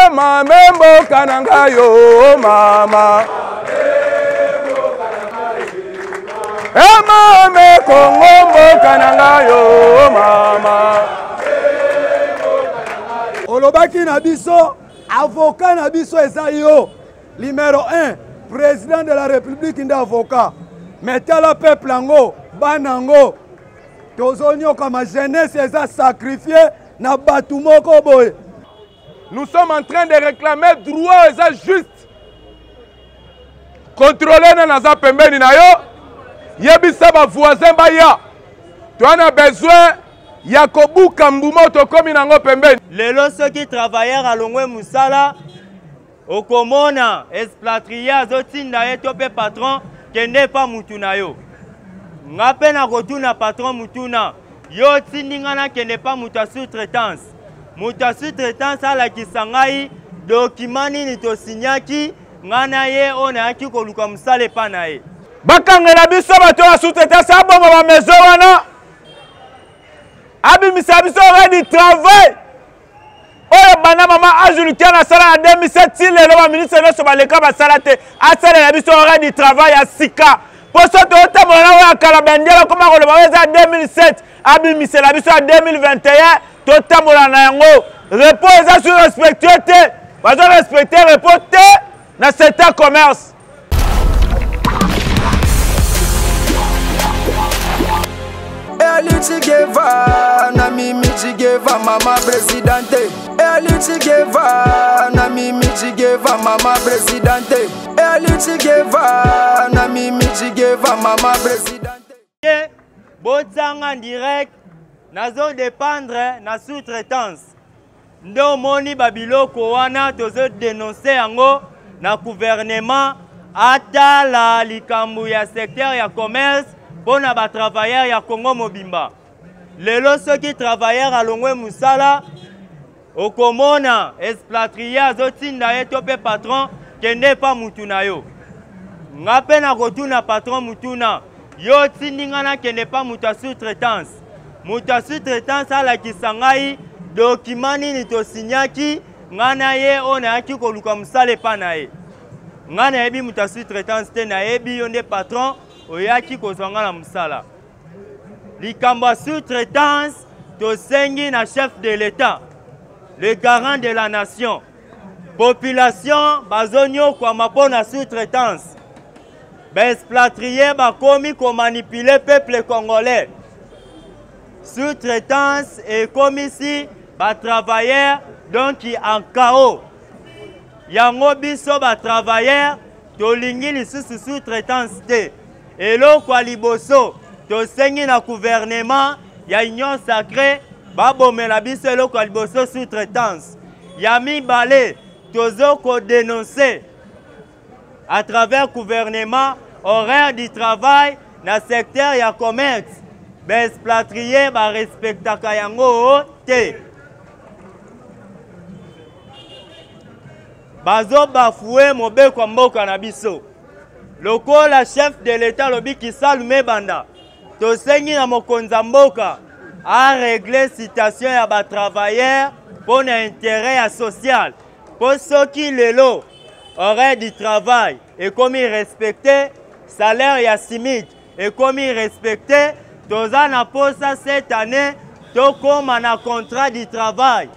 E mame mboka na ngai yo mama. E mame Kongo mboka na ngai yo mama. Olobaki na biso avocat na biso eza yo numéro 1 président de la république nde avocat mais tala peuple yango bana yango tozonyokama jeunesse eza sacrifie na bato moko boye. Nous sommes en train de réclamer droit eza juste. Contrôler na naza pembeni na yo, yebisa ba voisin baya. Toa na besoin ya kobuka mbuma tokomi nango pembeni. Lelo soki travailleur alongwe musala Okomona expatrié azotinda ye to mpe patron kende epa mutu na yo. Nga mpe nakotuna patron mutuna, yo otindi nga nakende epa mutu ya sous-traitance. Mutu ya sous-traitance alakisa ngai document nini tosignaki nga na ye oyo nayaki koluka mosala epa na ye. Bakangela biso bato ya sous-traitance aboma ba maison wana, abimisa biso horaire du travail oyo banda mama Azulukiana asala na 2007 ti lelo baministre nyonso baleka basala te, asalela biso horaire du travail ya sika mpo so toyotambola na oyo ya kala bendele akoma koloba oyo eza ya 2007 abimisela biso ya 2021 totambola na yango. Repos eza sur respectueux te, bazo respecte repos te na secteur commerce. Eli Guevara, na Mimi Che Guevara, mama presidente. Eli Che Guevara, na Mimi Che Guevara, mama presidente. Eli Che Guevara, na Mimi Che Guevara, mama presidente. Botsanga direct nazo dépendre na sous-traitance. Nde omoni ba biloko wana tozo denoncer yango na gouvernement atala likambo ya secteur ya commerce mpo na ba travailleurs ya Congo mobimba. Lelo soki travailleur alongwe mosala okomona expatrié azotinda ye to mpe patron kende epa mutu na yo. Nga mpe nakotuna patron mutuna, yo otindi nga nakende epa mutu ya sous-traitance. Moto ya sous-traitance alakisa ngai document nini tosignaki ngai na ye oyo nayaki koluka mosala epa na ye. Ngai nayebi moto ya sous-traitance te, nayebi yo nde patron oyaki kozwa ngai na mosala. Likambo ya sous-traitance tosengi na chef de l'État, le garant de la nation. Population bazonyokwama mpo na sous-traitance. Ba expatriés bakomi ko manipuler peuple congolais. Sous-traitance ekomisi ba travailleurs donc en chaos. Yango biso ba travailleurs tolingi lisusu sous-traitance te. Eloko ya liboso tosengi na gouvernement ya Union sacrée babomela biso eloko ya liboso sous-traitance. Ya mibale tozo ko dénoncer à travers gouvernement horaire du travail na secteur ya commerce ba expatriés ba respectaka yango te. Bazo bafouer mobeko ya mboka na biso. Lokola chef de l'État alobi kisalu mebanda, tosengi na mokonzi ya mboka a régler situation ya ba travailleurs mpo na intérêt ya social. Po soki lelo horaire du travail ekomi respecté, salaire ya SMIC ekomi respecté, toza na posa cette année tokóma na contrat du travail.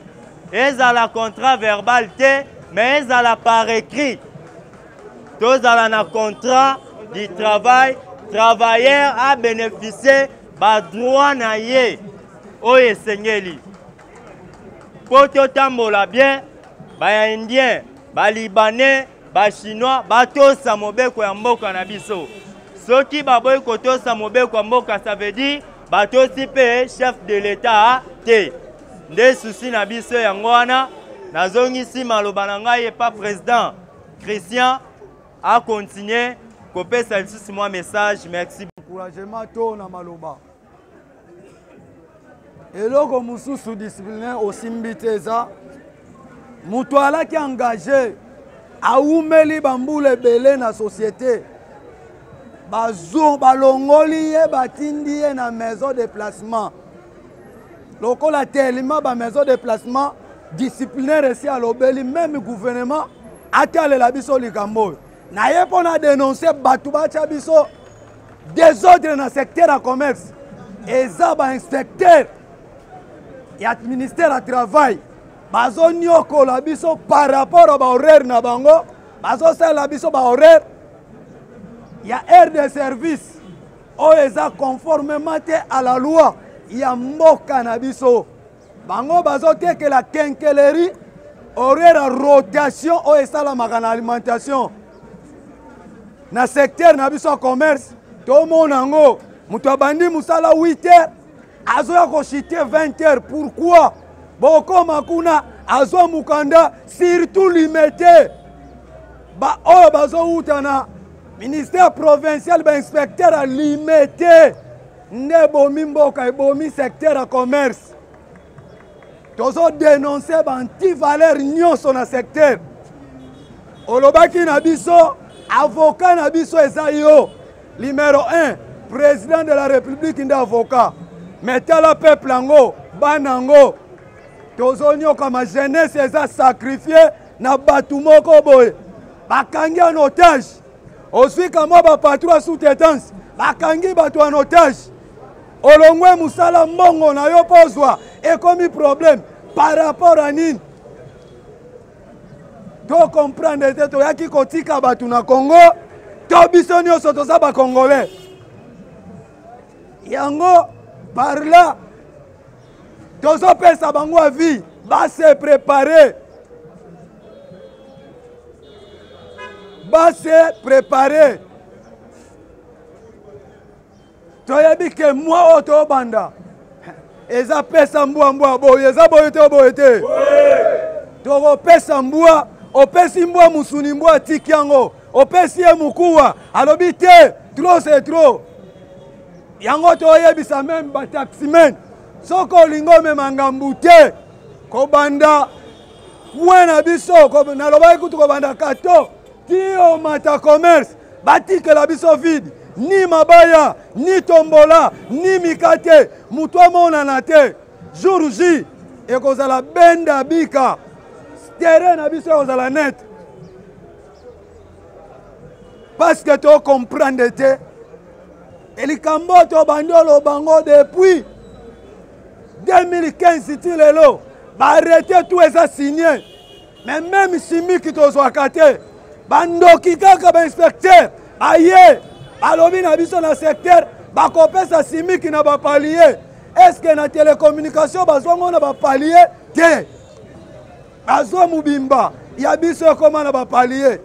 Ezala contrat verbal te, mais ezala par écrit. Tozala na contrat du travail, travailleur a bénéficié ba droit na ye oyo esengeli. Po totambola bien, ba indien, ba libanais, ba chinois batosa mobeko ya mboka na biso. Soki baboyi kotosa mobeko ya mboka, ça veut dire batosi pe chef de l'État te. Nde souci na biso yango wana. Nazongisi maloba na ngai epa président Christian a continuer kopesa lisusu mwa message. Merci. Encouragement to na maloba. Eloko mosusu disciplinaire osimbi te eza moto alaki engagé awumeli bambula ebele na société, bazo balongoli ye batindi ye na maison de placement. Lokola tellement ba maison de placement Disciplinaire esi alobeli meme gouvernement atalela biso likambo oyo. Naye mpo na denonce bato batya biso desordre na secteur ya commerce. Eza ba inspecteur ya ministère ya travail bazonyokola biso par rapport ya bahoraire na bango, bazosalela biso bahoraire ya heure de service oyo eza conformément te à la loi ya mboka na biso. Bango bazotekela quincaillerie horaire ya rotation oyo esalamaka na alimentation na secteur na biso ya commerce. Tomona yango, moto abandi mosala 8 heures azoya kochite 20 heures. Pourquoi? Bokoma kuna azwa mokanda, surtout limete ba oyo bazowuta na ministère provincial, ba inspecteur ya limete nde ebomi mboka, ebomi secteur ya commerce. Tozo dénoncer ba anti-valeur nyonso na secteur. Olobaki na biso, avocat na biso eza yo numéro 1, président de la république nde avocat. Mais tala peuple yango, bana yango tozonyokama, jeunesse eza sacrifié na bato moko boye, bakangi en otage. Ozwi kamwa bapatron ya sous-traitance, bakangi bato en otage. Olongwe mosala, mbongo na yo mpo ozwa ekomi problème par rapport à nini? To comprendre te, toyaki kotika bato na Congo to biso nyonso toza bacongolais. Yango par là tozopesa bango avis, base préparer, base préparer. Toyebi ke mwa oyo tobanda eza pesa mbwa mbwa boye, eza boye te, boye te, tokopesa mbwa. Opesi mbwa musuni, mbwa atiki yango. Opesi ye mokuwa, alobi te, trop c'est trop. Yango toyebisa meme bataximen, soki olingi omema ngambu te, kobanda coin na biso, nalobaki kutu kobanda kato ti omata commerce, batikela biso vide, ni mabaya, ni tombola, ni mikate, moto amonana te. Jour J ekozala benda bika, terrain na biso ekozala net, parce que to comprendre te elikambo tobandi oloba ngo depuis 2015 ti lelo. Baarrete tout eza signé, mais même simiki tozwaka te. Bandoki kaka bainspecteur baye balobi na biso na secteur bakopesa simiki na bapalie. Est-ce que na télécommunication bazwango na bapalie te? Bazwa mobimba ya biso ekoma na bapalie.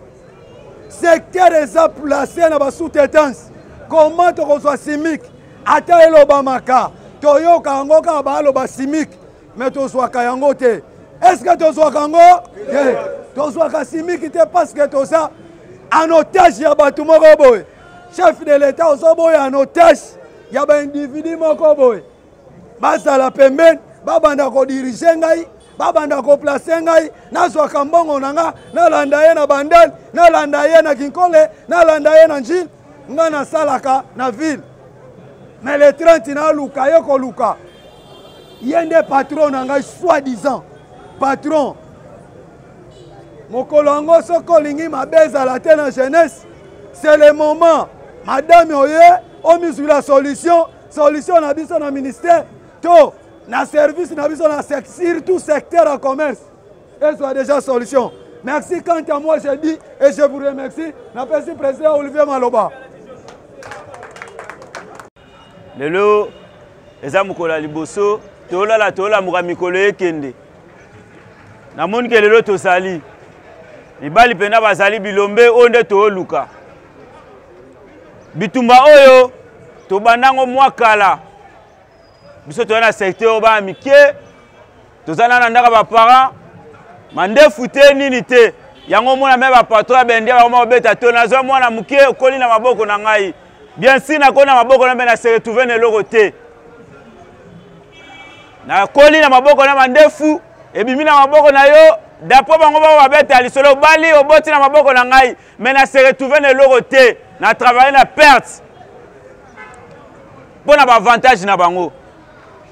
Secteur eza place na basous-traitance. Comment tokozwa simiki? Ata elobamaka, toyoka yango kaka baloba simiki, mais tozwaka yango te. Est-ce que tozwaka yango te? Tozwaka simiki te parce que toza en otage ya bato moko boye. Chef de l'état ozoboya en otage ya baindividu moko boye, bazala pembeni, babanda kodirige ngai, babanda koplace ngai, nazwaka mbongo na nga, nalanda ye na Bandal, nalanda ye na Kinkole, nalanda ye na Njile. Nga nasalaka na ville, mais le 30 naluka ye koluka ye nde patron na ngai, soi-disant patron. Mokolo yango soki olingi mabe ezala te na jeunesse, c'est le moment madame oye omizwila solution. Solution na biso na ministère to na service na biso na surtout secteur ya commerce ezwa déjà solution. Merci. Quant à moi, je dis et je vous remercie. Napesi président Olivier Maloba. Lelo eza mokolo ya liboso tolala, tolamuka mikolo ekende. Namoni ke lelo tozali mibali mpenza, bazali bilombe oyo nde tooluka bitumba oyo tobandango mwa kala. Biso toza na secteur oyo bana mike, toza na ndaka baparent mandefu te nini te. Yango omona me bapatron ya bendia bakoma kobeta to nazwa mwana moke okoli na maboko na ngai. Bien sûr nakoli na maboko na mpe na se retrouve na eloko te. Nakoli na maboko na mandefu ebimi na maboko na yo, d'après bango bao babeta lisolo, obali oboti na maboko na ngai, mais na se retrouve na eloko te, na travaille na perte mpo na baavantage na bango.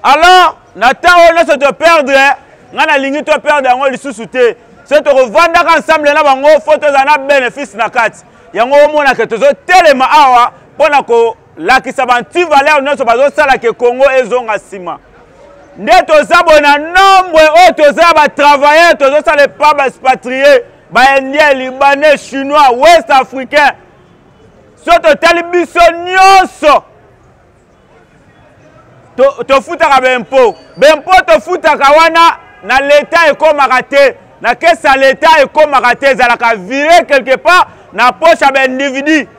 Alors na ntango oyo nyonso toperdre, Ngai nalingi to perdre yango lisusu te. Soki tokovandaka ensemble na bango, fo tozala na bénéfice na kati. Yango omona ke tozotelema awa mpo na kolakisa ba anti-valeur nyonso bazosala ke Congo ezonga nsima. Nde toza boye na nombre oyo toza ya batravailleur, tozosala epa baexpatrie, baindien, libanais, chinois, ouest africain. So totali biso nyonso tofutaka baimpo, baimpo tofutaka wana na leta ekomaka te, na kese ya leta ekomaka te, ezalaka vire quelque part na poche ya baindividu.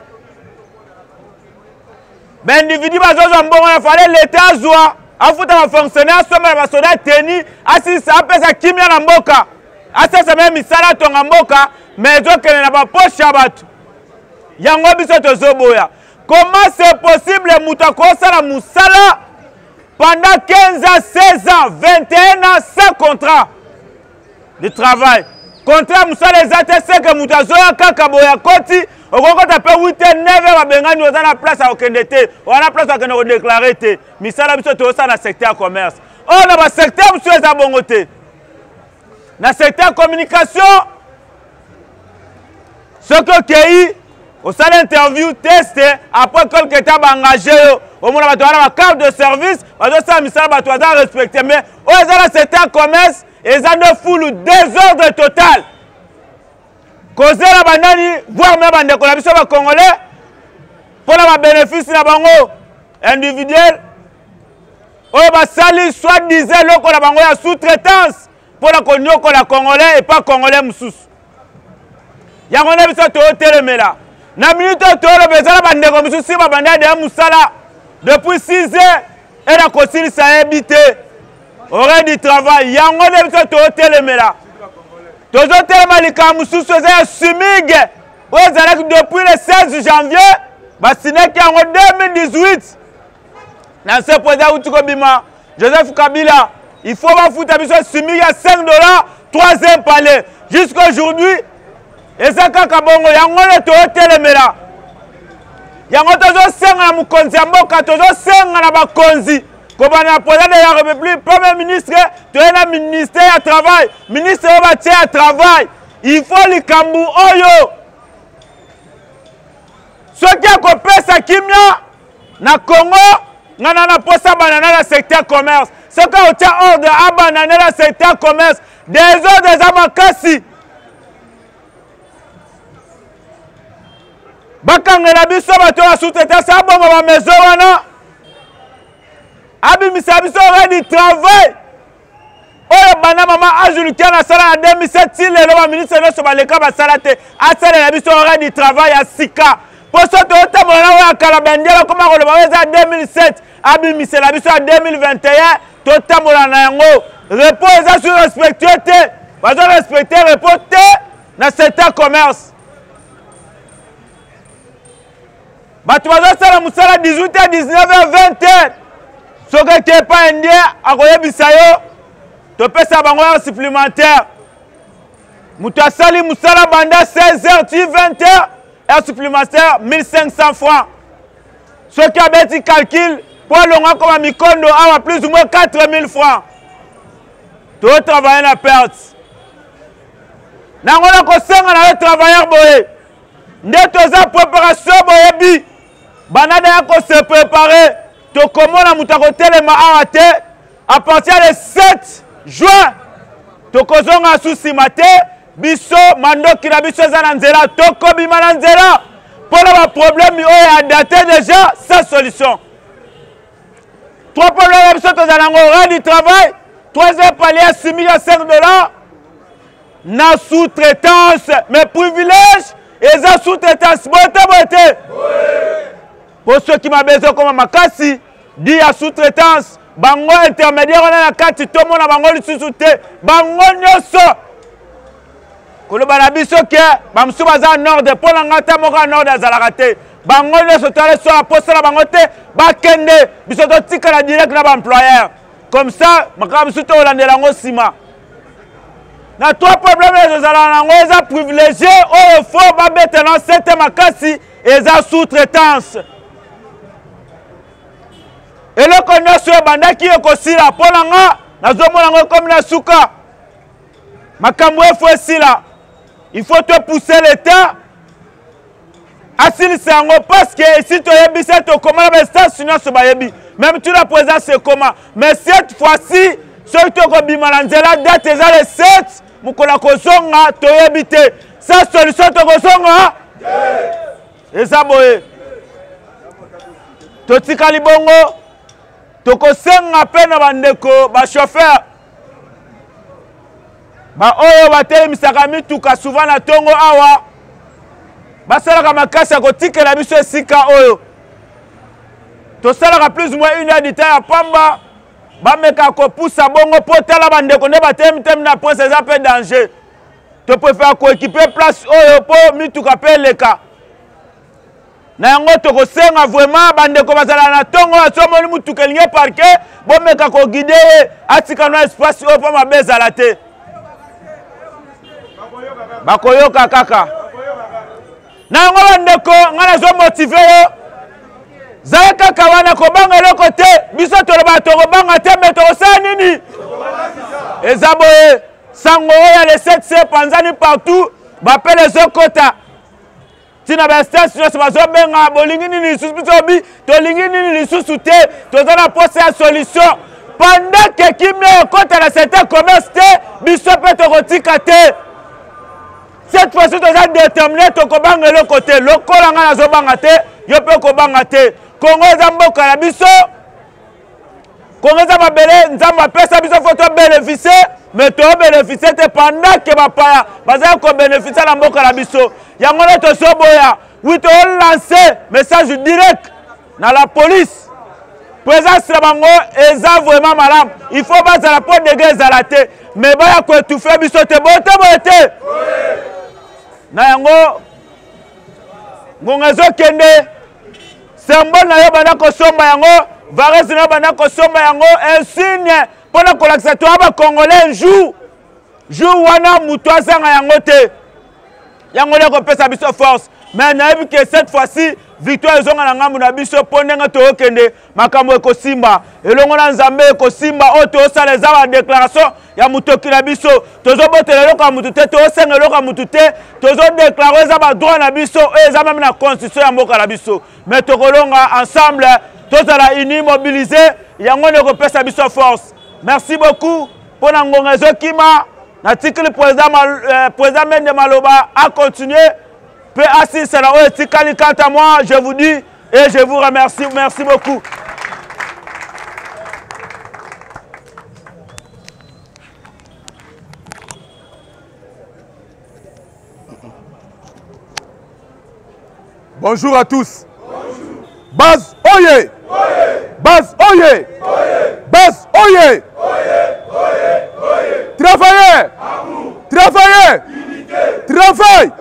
Baindividu bazozwa mbongo na fale leta azwa afuta bafonctionnaire, asombela basoda teni, asilisa, apesa kimia na mboka, asesa me misala, atonga mboka, me ezokende na bapoche ya bato. Yango biso tozoboya. Comment c'est possible moto akosala mosala pendant 15 ans, 16 ans, 21 ans sans contrat de travail? Contrat mosala eza te, c'est que moto azoya kaka boye akoti, okokota mpe 8 heures, 9 heures babengani, oza na place ya kokende te, oza na place ya kokende kodeklare te. Misala biso tozosala na secteur ya commerce, oyo na basecteur mosusu eza bongo te. Na secteur communication, soki okei osala interview, test, après quelque temps baengage yo, omona bato wana ba carte de service bazosala misala, bato baza respecte. Mais oyo eza na secteur commerce eza nde fulu, désordre total. Kozela banani, voire même bandeko na biso bacongolais mpona babénéfice na bango individuel oyo basali soit disant eloko na bango ya sous-traitance mpona konyokola congolais epa congolais mosusu. Yango nde biso toyotelemela na minute oyo toyoloba. Eza na bandeko mosusu si babanda deya mosala depuis 6 heures ena kosilisa yebi te horaire du travail. Yango nde biso toyotelemela, tozotelema. Likambo mosusu eza ya sumige oyo ezalaki depuis le 16 janvier, basinaki yango 2018 na se président auti kobima Joseph Kabila. Il faut bafuta biso sumige ya 5 $, troisième palais, jusqu'à aujourd'hui eza kaka bongo. Yango nde toyotelemela, yango tozosenga na mokonzi ya mboka, tozosenga na bakonzi kobanda na président de la République, premier ministre, toye na ministère ya travail, ministre oyo batie ya travail. Il faut likambo oyo soki akopesa kimia na Congo, nga na naposa banana na secteur commerce. Soki akotia ordre, abanana na secteur commerce. Désordre eza makasi. Bakangela biso bato ya sous-traitance, aboma bamaison wana, abimisa biso horaire du travail oyo banda mama Azulukian asala na 2007 ti lelo, baministre nyonso baleka basala te. Asalela biso horaire du travail ya sika, mpo so toyotambola na oyo ya kala, bandie bakoma koloba oyo eza ya 2007. Abimisela biso ya 2021, totambola na yango. Repos eza sur respectueux te, bazo respecte repos te na secteur commerce. Bato bazosala mosala 18 h, 19 h, 20 h. Soki eke epai indien, akoyebisa yo topesa bango heure supplémentaire. Moto asali mosala banda 16 h ti 20 h, heure supplémentaire 1500 francs. Soki abeti calcul mpo alonga koma mikondo awa, plus ou moins 4000 francs. Totravaille na perte nango. Na kosenga na yo travailleur boye nde toza préparation, boyebi banada ya kose prépare. Tokomona moto akotelema awa te. À partir le 7 juin tokozonga su nsima te. Biso mandoki na biso eza na nzela, tokobima na nzela mpona baproblème oyo ya date déjà sans solution. Trois problème na biso tozala yango: horaire du travail, troisième palier ya 6 ya 5 $ na sous-traitance. Mais privilège eza sous-traitance, boye te, boye te, mpo soki mabe ezokoma makasi di ya sous-traitance, bango intermédiaire wana na kati, tomona bango lisusu te. Bango nyonso koloba na biso ke bamosusu baza en ordre, mpo na ngai ata moko en ordre azalaka te. Bango nyonso toale so aposa na bango te, bakende, biso totikala direct na baemployeur. Comme ça makambo mosusu tokolandela yango nsima. Na trois problème ezozala na yango eza privilégié oyo fo babeta na sete makasi, eza sous-traitance. Eloko nyonso ebandaki ekosila, mpo na nga nazomona yango ekomi na suka. Makambo efo esila. Il faut te pousser l'État asilisa yango parce que esi toyebisa tokoma na bainstance nyonso bayebi même tuna présence ekoma mais cette fois-ci soki tokobima na nzela date eza le 7 mokolo ya kozonga toyebi te sa solution tokozonga eza boye totikali bongo tokosenga mpe na bandeko bachauffeur baoyo batelemisaka mituka souvent na ntongo awa basalaka makasi ya kotikela biso esika oyo tosalaka plus moins une heure du temps ya pamba bameka kopusa bongo mpo tala bandeko nde batelemi temi na presse eza mpe danger toprefere koekipe place oyo mpo mituka mpe eleka na yango tokosenga vraiment bandeko bazala na ntongo aso omoni motuka elingi eparke bomeka kogide ye atika na espace oyo mpo mabe ezala te bakoyoka kaka na yango bandeko ngai nazomotive yo zala kaka wana kobanga eloko te biso tolobaka tokobanga te me tokosala nini eza boye sango oyo ya le 7 se epanzani partout bapele ezokota ntina bainstance nyonso bazobenga bolingi nini lisusu biso bi tolingi nini lisusu te toza na mposa ya solution pendant ke kimia ekota na secteur commerce te biso mpe tokotika te cette fois-ci toza détermine tokobanga eloko te lokola ngai nazobanga te yo mpe okobanga te kongo eza mboka na biso kongo eza mabele nzambe apesa biso fo tobénéficie mais tobénéficie te pendant ke bapaya bazali kobénéficie na mboka na biso yango nde tozoboya wi tolance message direct na la police présence na bango eza vraiment malamu il faut bazala mpo dege ezala te mais baya koetouffe biso te boye te boye te na yango ngonga ezokende symbole na yo banda kosomba yango varese na yo banda kosomba yango insigne mpo na kolakisa toya bacongolais un jour jour wana moto azanga yango te yango nde ekopesa biso force mais nayebi ke cette fois-ci victoire ezonga na ngambo na biso mpo ndenge toyokende makambo ekosimba elongo na nzambe ekosimba oyo toyosala eza badéclaration ya motoki na biso tozobotela eloko ya motu te tozosenga eloko ya motu te tozodeklare eza badroit na biso oyo eza meme na constitution ya mboka na biso mais tokolonga ensemble tozala uni mobilise yango nde ekopesa biso force merci beaucoup mpo na ngonga ezokima natikili président, euh, président mende maloba acontinue mpe asilisa na oyo etikali quant à moi je vous dis et je vous remercie merci beaucoup Bonjour à tous. Bonjour. Base oye. Oye. Base oye. Oye. Base oye. Oye. Oye. Oye. Travaillez. Travaillez. Unité. Travail.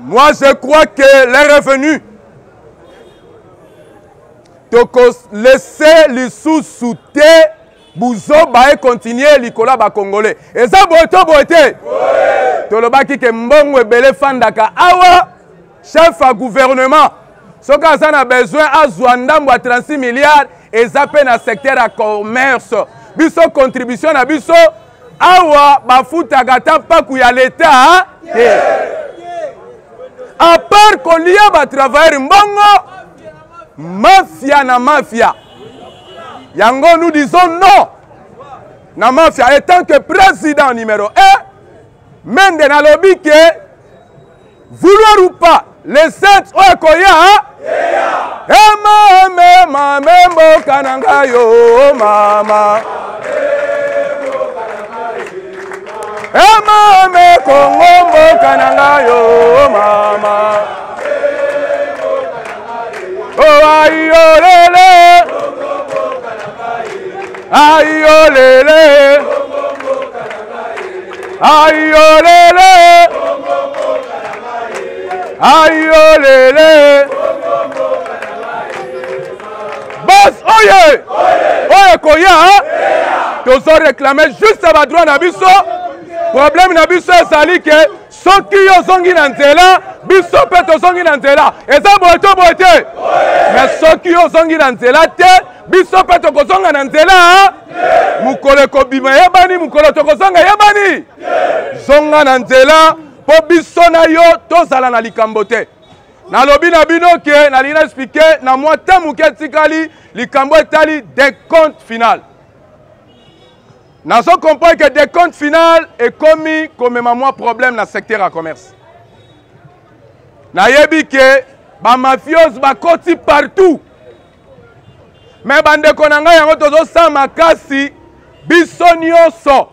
Moi, je crois que les revenus tokolese lisusu te buzoba ekontinue likolo ya bacongolais eza boye to boye te tolobaki ke mbongo ebele efandaka awa chef ya gouvernement soki aza na besoin azwa ndambo ya 36 milliards eza mpe na secteur ya commerce biso contribution na biso awa bafutaka ata mpaku ya leta te à part kolia batravailleur mbongo mafia na mafia yango nous disons non na mafia etant que président numéro 1 mende nalobi ke vouloir ou pas le 7 oyo ekoya emame mame mboka na ngai yo mama emame kongo mboka na ngai yo mama oayolele ayolele ayolele ayolele bas oye oyo ekoya tozo réclame juste badroit na biso problème na biso ezali ke soki yo ozongi na nzela Biso mpe tozongi na nzela. Eza boye to boye te? Mais soki yo ozongi na nzela te, biso mpe tokozonga na nzela. Mokolo ekobima eyebani, mokolo tokozonga eyebani. Zonga na nzela mpo biso na yo tozala na likambo te. Nalobi na bino ke nalingi na explike na mwa temps moke etikali likambo etali decompte final. Nazo comprendre que decompte final ekomi komema mwa problème na secteur ya commerce. Nayebi ke ba mafios bakoti partout. Mais bandeko na ngai yango tozosala makasi biso nyonso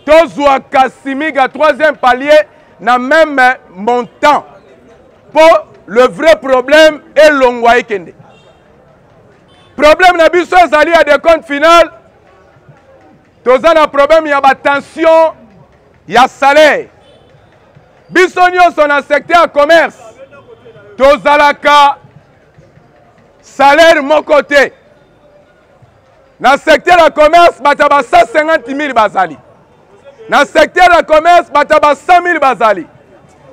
tozwaka simiga troisième palier na même montant mpo le vrai problème elongwa ekende. Problème na biso ezali ya decompte final. Toza na problème ya ba tension ya salaire. Biso nyonso na secteur ya commerce tozalaka salaire moko te. Na secteur ya commerce bato ya ba 150 000 bazali. Na secteur ya commerce bato ya ba 100 000 bazali.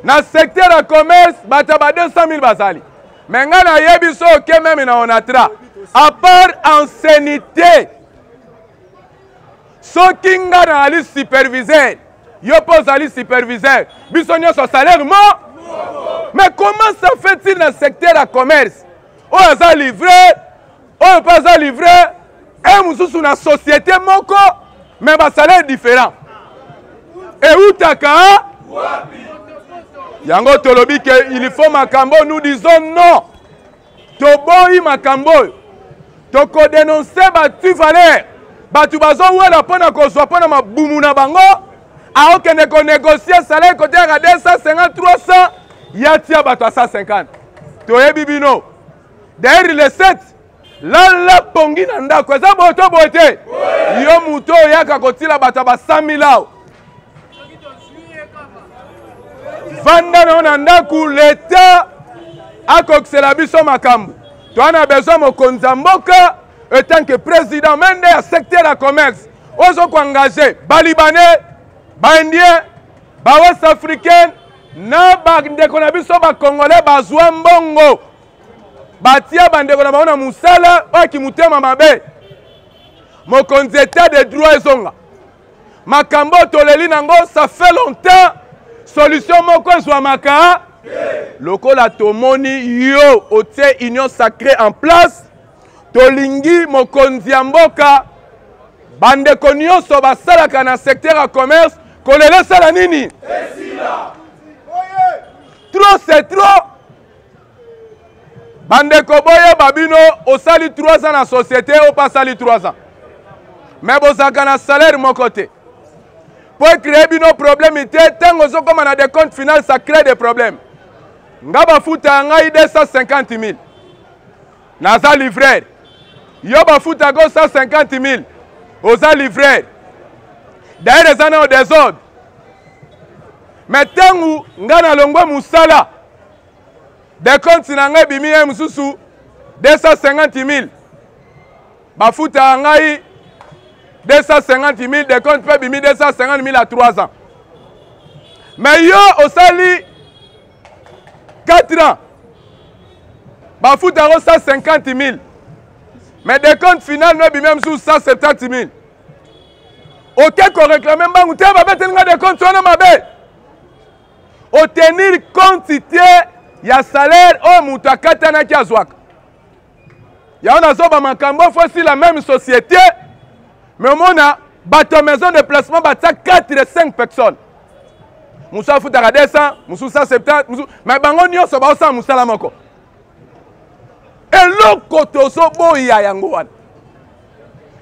Na secteur ya commerce bato ya ba 200 000 bazali. Mais ngai nayebi so oke meme na Onatra, à part ancienneté, soki ngai nazali superviseur, yo mpe ozali superviseur, biso nyonso salaire mo. Mais comment ça fait-il na secteur ya commerce oyo aza livreur, oyo mpe aza livreur, e mosusu na société moko, mais ba salaire différent eutaka yango? Tolobi ke il faut makambo, nous disons non, toboyi makambo oyo. Tokodenonse batu valeur, bato bazowela mpo na kozwa mpo na mabumu na bango, aokende konegocie salaire kotiaka 250 300, ya tia bato ya 150. Toyebi bino. D'ailleurs le 7 lala pongi na ndako, eza boye to boye te? Yo moto oyaka kotila bato ya ba 100 000 awa, vanda na yo na ndako. Leta akokisela biso makambo toa na besoin. Mokonzi ya mboka etant que président mende ya secteur ya commerce, ozo koengage balibanais, baindien, bawest africaine na bandeko na biso bacongolais, bazwa mbongo batia bandeko na bango na mosala oyo kimotema mabe. Mokonzi, état de droit ezonga. Makambo toleli nango ça fait longtemps, solution moko ezwamaka. Lokola tomoni yo otie union sacrée en place, tolingi mokonzi ya mboka, bandeko nyonso basalaka na secteur ya commerce, kolela esala nini? Trop c'est trop. Bandeko, boyeba bino osali 3 ans na société, oyo mpe asali 3 ans, mais bozalaka na salaire moko te. Mpo ecreye bino problème te, ntango ozokóma na décompte final, ça crée des problèmes. Nga bafuta ya ngai 250 000, naza livreur. Yo bafutaka 150 000, oza livreur. D'ailleurs eza nao désordre. Mais ntango nga nalongwe mosala, decompte na ngai ebimi ye mosusu 250 000. Bafutaka ngai 250 000, decompte mpe ebimi 250 000 à 3 ans. Mais yo osali 4 ans, bafutaka 150 000, mais decompte final no ebimi mosusu 170 000. Oke koreklame mbangu te, babeteli ngai decompte wana mabe. Otenir compte te ya salaire oyo moto akatanaki azwaka. Yango nazoba makambo fosi la même société, mais omona bato ya maison de placement batia 4 5 personnes, mosusu afutaka 200, mosusu 170, mosusu, mais bango nyonso baosala mosala moko. Eloko tozoboya yango wana.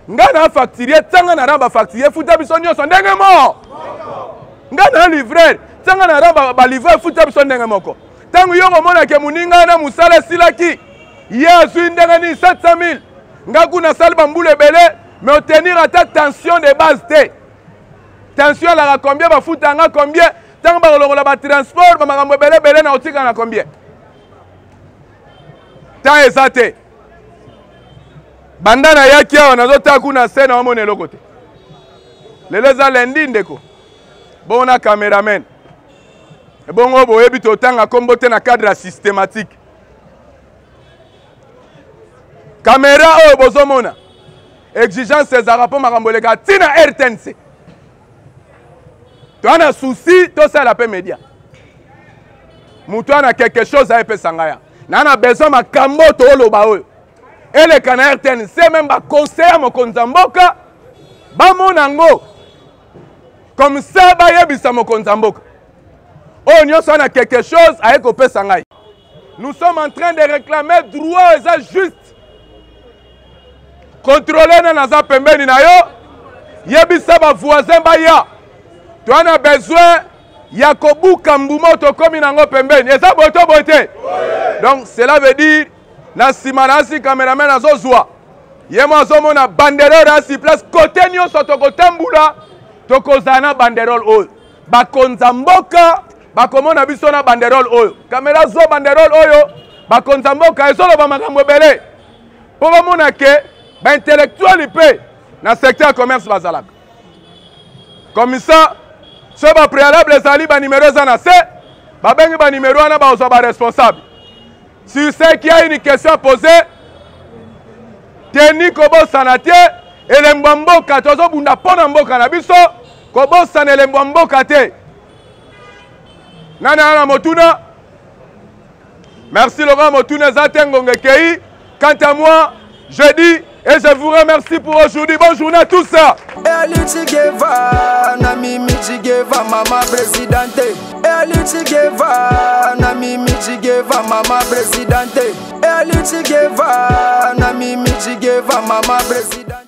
Ngai na facturier, tianga na rang bafacturier, futa biso nyonso ndenge moko. Ngai na livreur, tianga na rang balivreur, futa biso ndenge moko. Ntango yo komonake moninga na mosala esilaki, ye azwi ndenge nini 700 000, ngai kuna asali bambula ebele, mais otenir ata tension de base te. Tension alaka combien, bafuta yanga combien? Ntango bakolongola batransport, bamakambo ebele ebele, na otika na combien? Temps eza te. Banda nayaki awa, nazotala kuna se na omona eloko te. Lelo eza lundi, ndeko, bongo na cameraman. Ebongo boyebi totanga kombo te na cadre ya systématique. Kamera oyo bozomona exigence ezalaka mpo makambo eleka ntina RTNC. Toa na souci tosala mpe media. Moto wana quelque chose ayepesa ngai ya. Na na besoin makambo tooloba oyo. Eleka na RTNC meme ba conseiller ya mokonzi ya mboka bamona yango. Comme ça bayebisa mokonzi ya mboka. Oyo nyonso wana quelque chose aye kopesa ngai. Nous sommes en train de réclamer droit eza juste. Contrôler na naza pembeni na yo. Yebisa ba voisin baya. Toa na besoin ya kobuka mbuma tokomi nango pembeni. Eza boye to boye te? Donc cela veut dire na nsima na asi cameraman azozwa ye mo azomona banderole asi place kote nyonso tokotambola tokozala na banderole oyo bakonza mboka bakomona biso na banderole oyo kamera zwa banderole oyo bakonza mboka ezoloba makambo ebele mpo bamona ke baintellectuel mpe na secteur ya commerce bazalaka comme ça soki bapréalable ezali banimero eza na se babengi banimero wana bakozwa baresponsable. Sur ce qui a une question à poser, teni kobosana te elembo ya mboka tozobunda mpo na mboka na biso kobosana elembo ya mboka te. Nani ana motuna? Merci Laurent, motuna eza te ngonga ekei. Quant à moi, je dis et je vous remercie pour aujourd'hui. Bonne journée à tous. Elichigeva, na mimi chigeva, mama presidente. Elichigeva, na mimi chigeva, mama presidente. Elichigeva, na mimi chigeva, mama presidente.